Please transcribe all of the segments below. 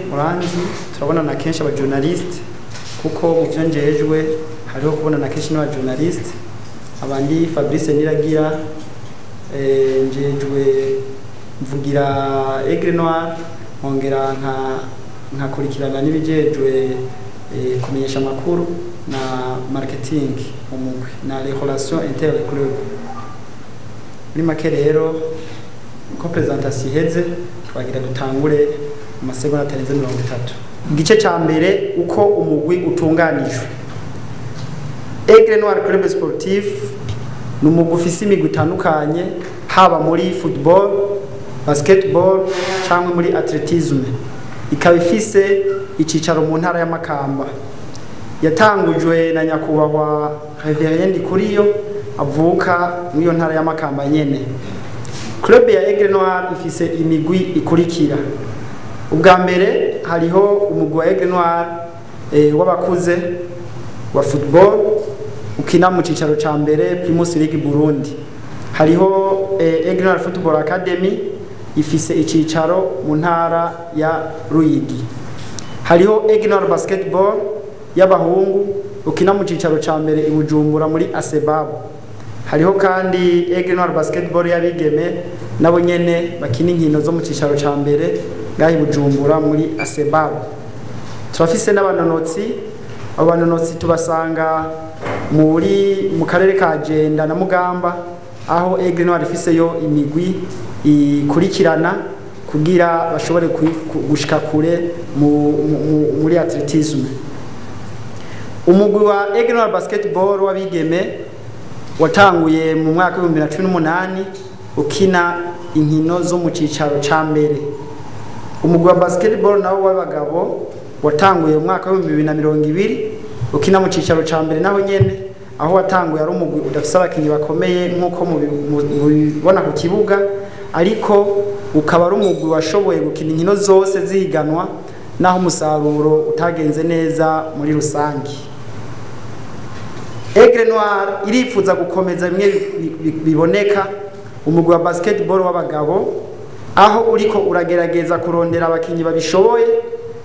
Muranzi turabonana kenshi aba journaliste, kuko mu vyo njejwe hariho kubonana kenshi n'aba journaliste. Abandi Fabrice Niragira, njejwe mvugira Aigle Noir, nkongera nkakurikirana n'ibijejwe kumenyesha amakuru na marketing mu mugwi na les relations interclub. Muri make rero, ko présentation iheze, twagira dutangure mu masegonda atarenze 30. Igice ca mbere, uko umugwi utunganijwe. Aigle Noir Club Sportif ni umugwi ufise imigwi itandukanye, haba muri football, basketball cyangwa muri athlétisme, ikaba ifise icicaro mu ntara ya Makamba. Yatangujwe na nyakubahwa Révérien Ndikuriyo, avuka muri iyo ntara ya Makamba nyene. Club ya Aigle Noir ifise imigwi ikurikira: ubwa mbere hariho umugwi wa Aigle Noir w'abakuze wa football, ukina mu cicaro ca mbere Primus League Burundi. Hariho Aigle Noir Football Academy, ifise icicaro mu ntara ya Ruyigi. Hariho Aigle Noir Basketball y'abahungu, ukina mu cicaro ca mbere i Bujumbura muri ASEBAB. Hariho kandi Aigle Noir Basketball y'abigeme, nabo nyene bakina inkino zo mu cicaro ca mbere ngaho i Bujumbura muri ASEBAB. Turafise n'abanonotsi. Abo banonotsi tubasanga mu karere ka Jenda na Mugamba, aho Aigle Noir ifiseyo imigwi ikurikirana kugira bashobore gushika kure muri athlétisme. Umugwi wa Aigle Noir Basketball w'abigeme watanguye mu mwaka wa 2018, ukina inkino zo mu cicaro ca mbere. Umugwi wa basketball nawo w'abagabo watanguye mu mwaka wa 2020, ukina mu cicaro ca mbere naho nyene. Aho watanguye ari umugwi udafise abakinyi bakomeye nk'uko mubibona ku kibuga, ariko ukaba ari umugwi washoboye gukina inkino zose zihiganwa, naho umusaruro utagenze neza muri rusangi. Aigle Noir irifuza gukomeza bimwe biboneka umugwi wa basketball w'abagabo, aho uriko uragerageza kurondera abakinyi babishoboye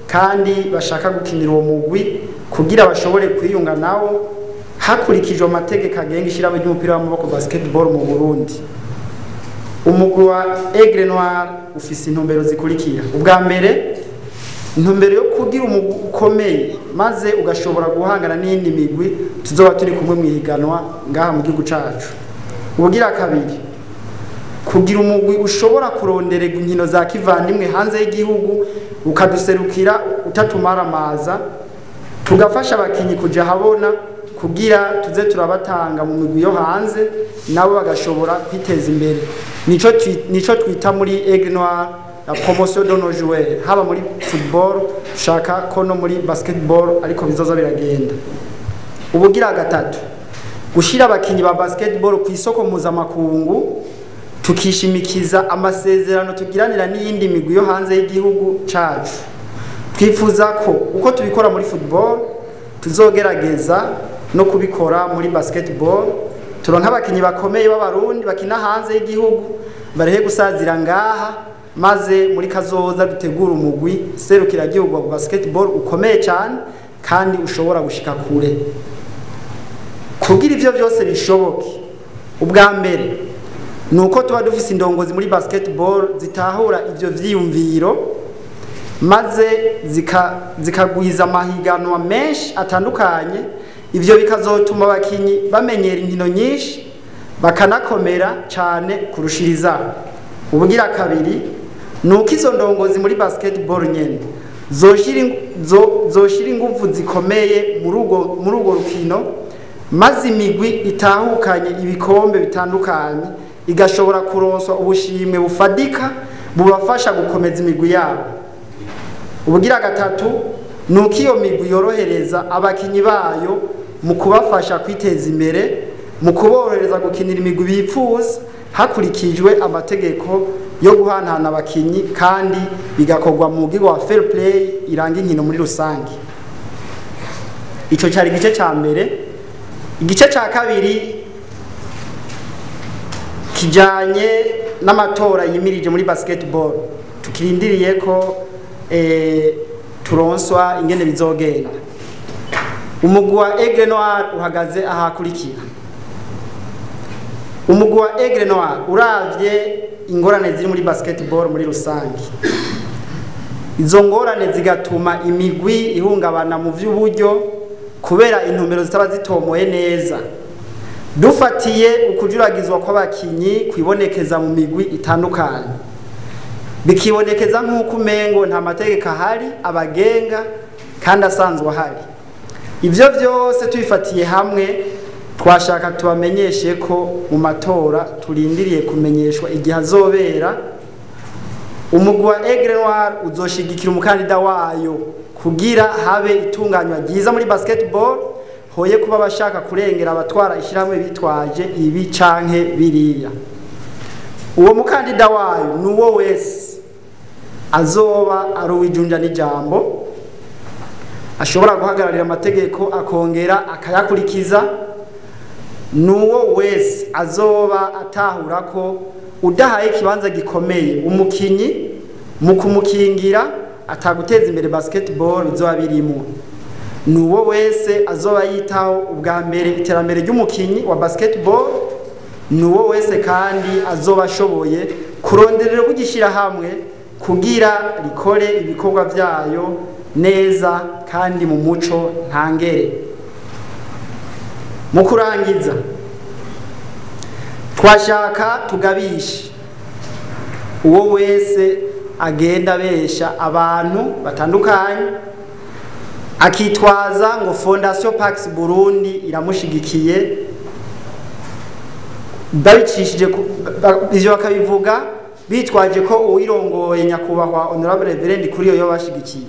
kandi bashaka gukinira uwo mugwi, kugira bashobore kwiyunga nawo hakurikijwe amategeko agenga ishirahamwe ry'umupira w'amaboko basketball mu Burundi. Umugwi wa Aigle Noir ufise intumbero zikurikira: ubwa mbere, intumbero yo kugira umugwi ukomeye maze ugashobora guhangana n'iyindi migwi tuzoba turi kumwe mu ihiganwa ngaha mu gihugu cacu. Ubugira kabiri, kugira umugwi ushobora kurondererwa inkino za kivandimwe hanze y'igihugu, ukaduserukira utatumara, tugafasha abakinyi kuja habona, kugira tuze turabatanga mu migwi yo hanze, nabo bagashobora kwiteza imbere. Nico twita muri Aigle Noir la promotion de nos joueurs, haba muri football, shaka ko no muri basketball ariko bizoza biragenda. Ubugira gatatu, gushira abakinyi ba basketball ku isoko mpuzamakungu, tukishimikiza amasezerano tugiranira n'iyindi migwi yo hanze y'igihugu cacu. Twifuza ko uko tubikora muri football tuzogerageza no kubikora muri basketball, turonka abakinyi bakomeye b'Abarundi bakina hanze y'igihugu, barehe gusazira ngaha, maze muri kazoza dutegura umugwi serukiragihugu wa basketball ukomeye cyane kandi ushobora gushika kure. Kugira ivyo byose bishoboke, ubwa mbere ni uko tuba dufise indongozi muri basketball zitahura ivyo vyiyumviro, maze zikagwiza amahiganwa menshi atandukanye. Ivyo bikazotuma abakinyi bamenyera inkino nyinshi, bakanakomera cyane kurushirizaho. Ubugira kabiri ni uko izo ndongozi muri basketball nyene zoshira inguvu zikomeye muri urwo rukino, maze imigwi itahukanye ibikombe bitandukanye igashobora kuronswa ubushimwe bufadika bubafasha gukomeza imigwi yabo. Ubugira gatatu ni uko iyo migwi yorohereza abakinyi bayo mu kubafasha kwiteza imbere, mu kuborohereza gukinira imigwi bipfuza hakurikijwe amategeko yo guhanahana abakinyi, kandi bigakorwa mu buryo wa fair play iranga inkino muri rusange. Ico cyari igice ca mbere. Igice ca kabiri kijanye n'amatora yimirije muri basketball, tukirindiriye ko turonswa ingene bizogenda. Umugwi wa Aigle Noir uhagaze ahakurikira. Umugwi wa Aigle Noir uravye ingorane ziri muri basketball muri rusange, izo ngorane zigatuma imigwi ihungabana mu vy'uburyo kubera intumbero zitaba zitomoye neza. Dufatiye ukujuragizwa kw'abakinyi kwibonekeza mu migwi itandukanye, bikibonekeza nk'uko umengo nta mategeko ahari abagenga kandi asanzwe ahari. Ivyo vyose tubifatiye hamwe, twashaka tubamenyeshe ko mu matora turindiriye kumenyeshwa igihe azobera, umugwi wa Aigle Noir uzoshigikira umukandida wayo kugira habe itunganywa ryiza muri basketball, hoye kuba abashaka kurengera abatwara ishyirahamwe bitwaje ibi canke biriya. Uwo mukandida wayo ni uwo wese azoba ari uw'ijunja n'ijambo, ashobora guhagararira amategeko akongera akayakurikiza, nuwo wese azoba atahura ko udahaye ikibanza gikomeye umukinyi mu kumukingira ataguteza imbere basketball bizoba birimo, nuwo wese azoba yitaho ubwa mbere iterambere ry'umukinyi wa basketball, nuwo wese kandi azoba ashoboye kuronderera kugishyira hamwe kugira rikore ibikorwa vyayo neza kandi mu muco ntangere. Mu kurangiza, twashaka tugabishe uwo wese agenda besha abantu batandukanye akitwaza ngo Fondation Pax Burundi iramushigikiye, babicishije ivyo bakabivuga bitwaje ko uwirongoye nyakubahwa Honorable Reverend kuri yo yabashigikiye.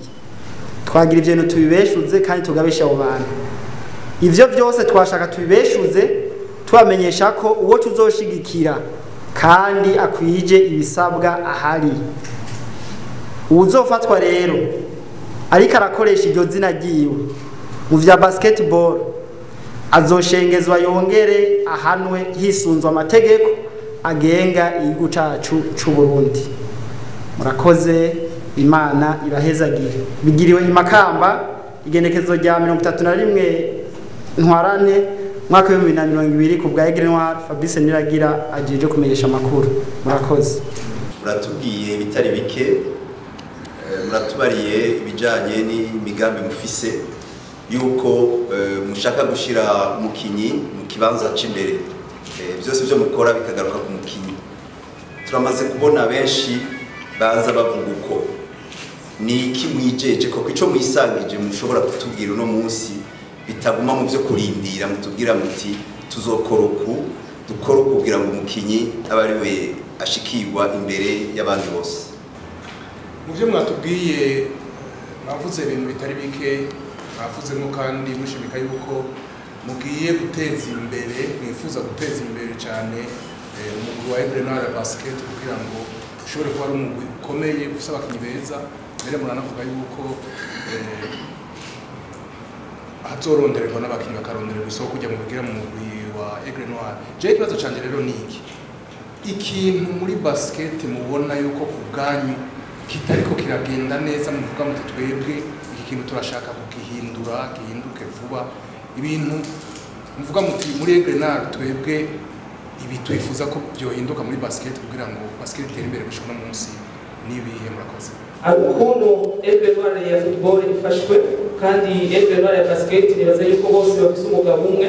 Twagira ivyo tubibeshuze kandi tugabisha abo bantu. Ivyo vyose twashaka tubibeshuze tubamenyesha ko uwo tuzoshigikira kandi akwije ibisabwa ahari. Uwuzofatwa rero ariko arakoresha iryo zina ryiwe mu vya basketball azoshengezwa yongere ahanwe hisunzwe amategeko agenga igihugu cacu c'u Burundi. Murakoze, Imana ibahezagire. Bigiriwe imakamba igenekezo rya 31 Ntwarante mwaka wa 2020 ku bwa Aigle Noir. Fabrice Niragira ajeje kumenyesha amakuru. Murakoze. Muratubwiye bitari bike, muratubariye ibijanye n'imigambi mufise yuko mushaka gushira umukinyi mu kibanza c'imbere, byose byo mukora bikagaruka ku mukinyi. Turamaze kubona benshi baza bavuga uko ni iki mwijeje koko ico mwisangije mushobora kutubwira uno munsi bitaguma mu byo kurindira, mutubwira muti tuzokora uku dukora kugira ngo umukinyi abe ari we ashikirwa imbere y'abandi bose. Mu byo mwatubwiye mwavuze ibintu bitari bike, mwavuzemo kandi mushimika yuko mugiye guteza imbere, mwifuza guteza imbere cyane umugwi wa Aigle Noir basket kugira ngo ushobore kuba ari umugwi ukomeye ufise abakinyi beza. Mbere muranavuga yuko hazorondererwa n'abakinyi bakarondererwa isoko kujya mu bigira mu mugwi wa Aigle Noir. Je ikibazo canje rero ni iki: ikintu muri basket mubona yuko ku bwanyu kitariko kiragenda neza, muvuga muti twebwe iki kintu turashaka kugihindura gihinduke vuba, ibintu muvuga muti muri Aigle Noir twebwe ibi twifuza ko byohinduka muri basket kugira ngo basket itere imbere gushika no munsi nibihe? Murakoze. Ukuntu Aigle Noir ya football ifashwe kandi Aigle Noir ya basket, nibaza yuko bose bafise umugabo umwe,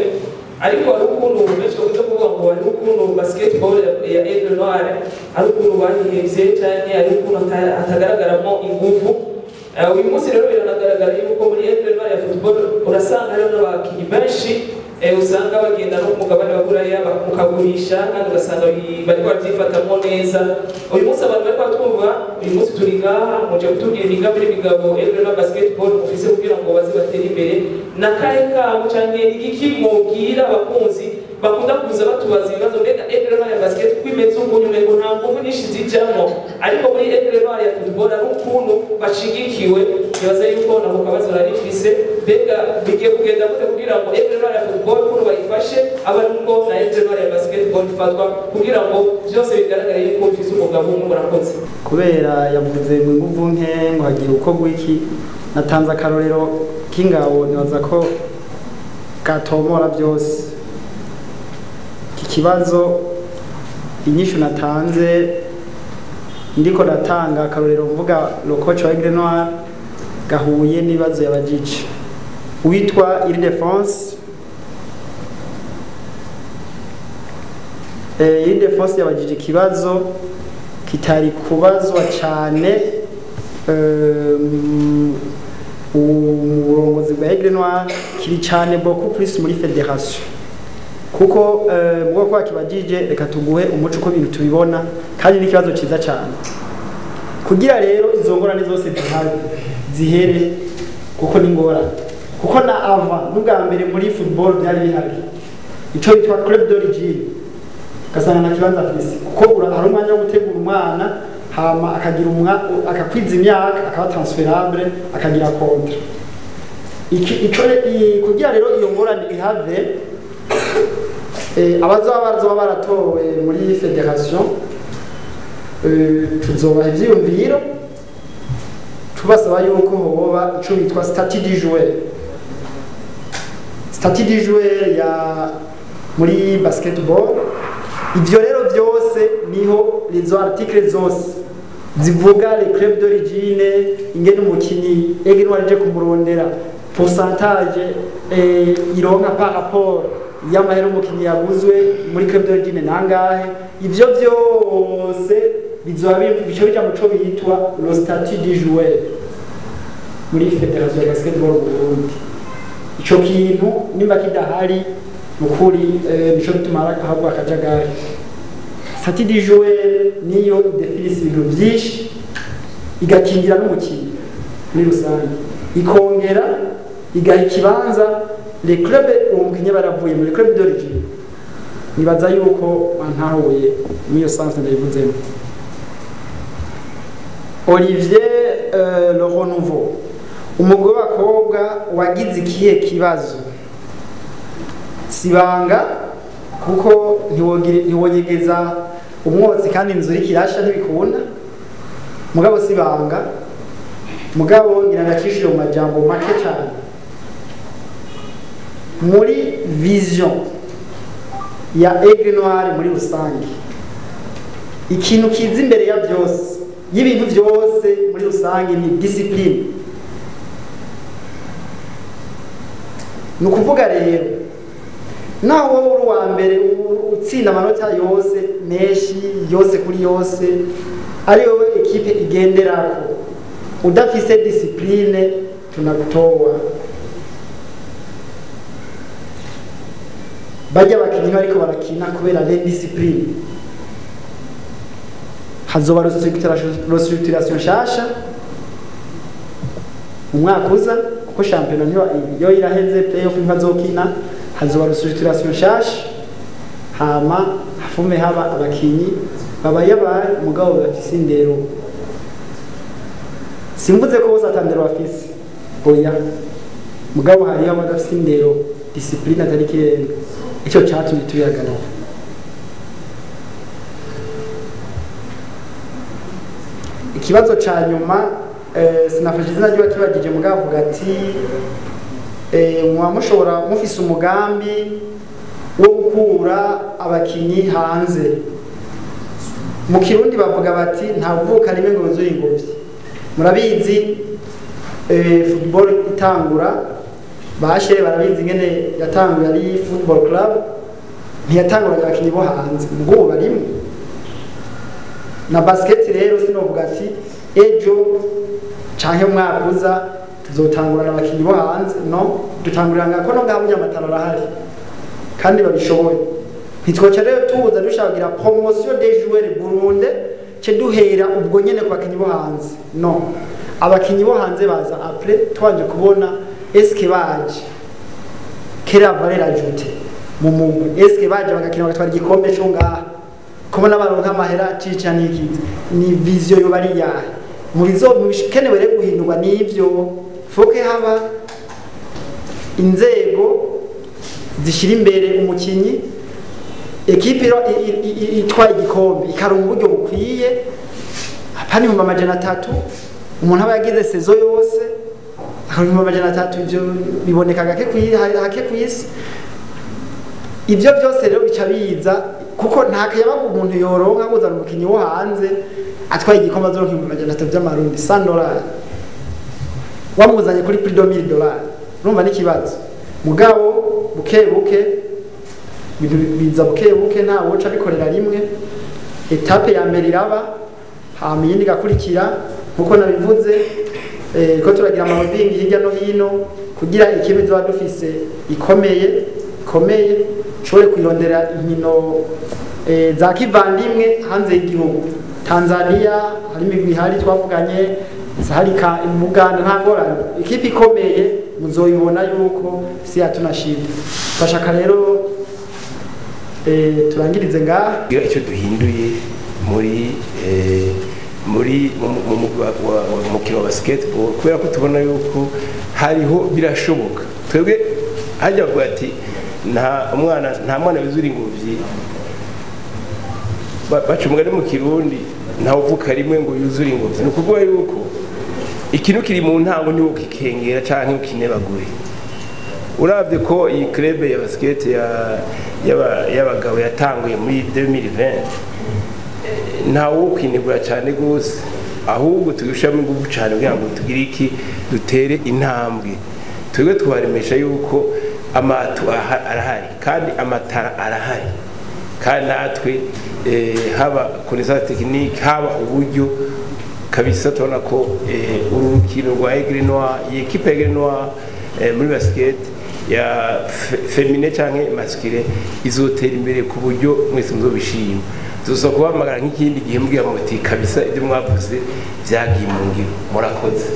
ariko hari ukuntu benshi bakunze kuvuga ngo hari ukuntu basketball ya Aigle Noir ari ukuntu bayihevye canke ari ukuntu hatagaragaramo inguvu. Uyu munsi rero biranagaragara yuko muri Aigle Noir ya football urasanga hariho n'abakinyi benshi usanga bagenda no ku mugabane wa Buraya mukagurisha, kandi ugasanga bariko barabyifatamwo neza. Uyu munsi abantu bariko baratwumva, uyu munsi turi ngaha muje kutubwira imigambi n'imigabo Aigle Noir basketball mufise kugira ngo baze batere imbere. Nakahe kabo canke igiki mubwira abakunzi bakunda kuza batubaza ibibazo, mbega Aigle Noir ya basket uko imeze ubu umengo nta nguvu nyinshi zijamwo, ariko muri Aigle Noir ya football ari ukuntu bashigikiwe. Nibaza yuko nako kabazo narifise. Mbega bigiye kugenda gute kugira ngo Aigle Noir ya football ukuntu bayifashe abe ari uko na Aigle Noir ya basketball ifatwa, kugira ngo byose bigaragare yuko bifise umugabo umwe? Murakoze. Kubera yavuze ngo inguvu nke, ngo hagiye gukorwa iki, natanze akarorero k'ingabo, nibaza ko gatomora byose iki kibazo. Inyishu natanze, ndiko natanga akarorero mvuga le coach wa Aigle Noir, gahuye n'ibibazo yabajije witwa Ildefonse. Ildefonse yabajije ikibazo kitari kubazwa cyane mu burongozi bwa Aigle Noir, kiri cyane beaucoup plus muri fédération, kuko mu bwoko wakibajije, reka tuguhe umuco uko ibintu tubibona, kandi n'ikibazo cyiza cyane. Kugira rero izo ngorane zose zihari zihere, kuko ni ngorane, kuko na avant n'ubwa mbere muri football byari bihari ico bitwa club d'origine, ugasanga nta kibanza afise, kuko hari umwanya wo gutegura umwana, hama akagira umwa akakwiza imyaka, akaba transférable, akagira contrat. Iki ico kugira rero iyo ngorane ihave, abazoba bazoba baratowe muri fédération, tuzobaha ivyiyumviro tubasaba yuko hoba ico bitwa statut du joueur, statut du joueur ya muri basketball. Ivyo rero byose niho les articles zose zivuga les clubs d'origine, ingene umukinyi Aigle Noir aje kumurondera, pourcentage ironka par rapport y'amahera umukinyi yaguzwe muri club d'origine nangahe. Ivyo byose bizoba bico bija mu co bitwa le statut du joueur muri fédération ya basketball mu Burundi. Ico kintu nimba kidahari, nukuri nico bituma habwa akajagari. Statut du joueur niyo idefinisa ibintu byinshi, igakingira n'umukinyi muri rusange, ikongera igaha ikibanza les clubs uwo mukinyi baravuye muri club d'origine. Nibaza yuko bantahuye muri iyo sens ndayivuzemo. Olivier, le renouveau, umugwi w'abakobwa wagize ikihe kibazo? Sibanga, kuko ntiwonyegeza umwotsi kandi inzu iriko irasha, ntibikunda. Mugabo sibanga, mugabo ngira ndacishije mu majambo make cyane. Muri vision ya Aigle Noir muri rusange, ikintu kiza imbere ya byose, y'ibintu byose muri rusange, ni discipline. Ni ukuvuga rero, naho wowe uri uwa mbere, utsinda amanota yose menshi, yose kuri yose, ari wowe ekipe igenderako, udafise discipline tunagutowa. Bajya abakinyi bariko barakina kubera l'indiscipline. Hazoba restructuration nshasha umwaka uza, kuko shampiyona ntiba yo iraheze, playoff ntibazokina. Hazoba restructuration nshasha, hama hafume haba abakinyi babayabaye mugabo bafise indero. Simvuze ko bose atandero bafise, oya, mugabo hariyo abadafise indero, discipline atari kirenga. Icyo cyatumye tubihagarara. Ikibazo ca nyuma, sinafashe izina ry'uwa kibagije, mugabo avuga ati muba mushobora mufise umugambi wo gukura abakinyi hanze. Mu Kirundi bavuga bati nta vuka rimwe ngo wuzuye ingobyi. Murabizi, football itangura, bashe barabizi ingene yatanguye ari football club, ntiyatanguraga abakinyi bo hanze, ubwo barimo na basket. Rero sinovuga ati ejo canke umwaka uza tuzotangurana abakinyi bo hanze. No dutangurira ngako no ngaho, burya amatara arahari kandi babishoboye. Ntitwoca rero tuza dushaka kugira promotion des joueurs Burundi ce duhera ubwo nyene ku bakinyi bo hanze. No, abakinyi bo hanze baza après, twanje kubona eske baje quelle valeur ajoutée mu mugwi, eske baje bagakina bagatwara igikombe cyo ngaha, kubona baronka amahera cica n'ikizi, ni vision yo bari yahe. Mu bikenewe rero guhindurwa n'ivyo, foke haba inzego zishira imbere umukinyi, ekipe itwaye igikombe ikaronka uburyo bukwiye, apana 300,000 umuntu aba yagize saison yose akaronka 300,000, ivyo biboneka gake hake kwisi. Ibyo byose rero bica biza kuko nta kayabaga umuntu yoronka kuzana umukinyi wo hanze atwaye igikombe azoronka 300,000 by'amarundi $100 wamuzanye kuri prix de $1000, urumva n'ikibazo. Mugabo buke buke biza buke buke, nta woca bikorera rimwe. Etape ya mbere iraba, hama iyindi igakurikira nkuko nabivuze, ko turagira amabingi hirya no hino kugira ikipe tuba dufise ikomeye nshobore kwirondera inkino za kivandimwe hanze y'igihugu. Tanzania hari imigwi ihari twavuganye, harika mu Uganda, nta ngorane. Ikipe ikomeye muzoyibona yuko si yatunashimye. Twashaka rero turangirize ngaha icyo duhinduye muri mukino wa basketball, kubera ko tubona yuko hariho birashoboka. Twebwe hajya bavuga ati nta mwana wizura ingobyi, baca umugani mu Kirundi nta uvuka rimwe ngo yuzure ingobyi. Ni ukuvuga yuko ikintu kiri mu ntango niwo kikengera canke ukinebagure. Uravye ko iyi club ya basket y'abagabo yatanguye muri 2020, nta wo kwinegura cyane gose, ahubwo tugushiramo ingufu cyane kugira ngo tugire iki, dutere intambwe. Twebwe twaremesha yuko amatu arahari kandi amatara arahari, kandi natwe haba connaissance technique, haba uburyo kabisa. Tubona ko uru rukino rwa Aigle Noir, iyi equipe Aigle Noir muri basket ya féminin canke masculin izotera imbere ku buryo mwese muzobishima. Tuzosa kubahamagara nk'ikindi gihe mbwira muti kabisa ibyo mwavuze vyagiye mu ngiro. Murakoze.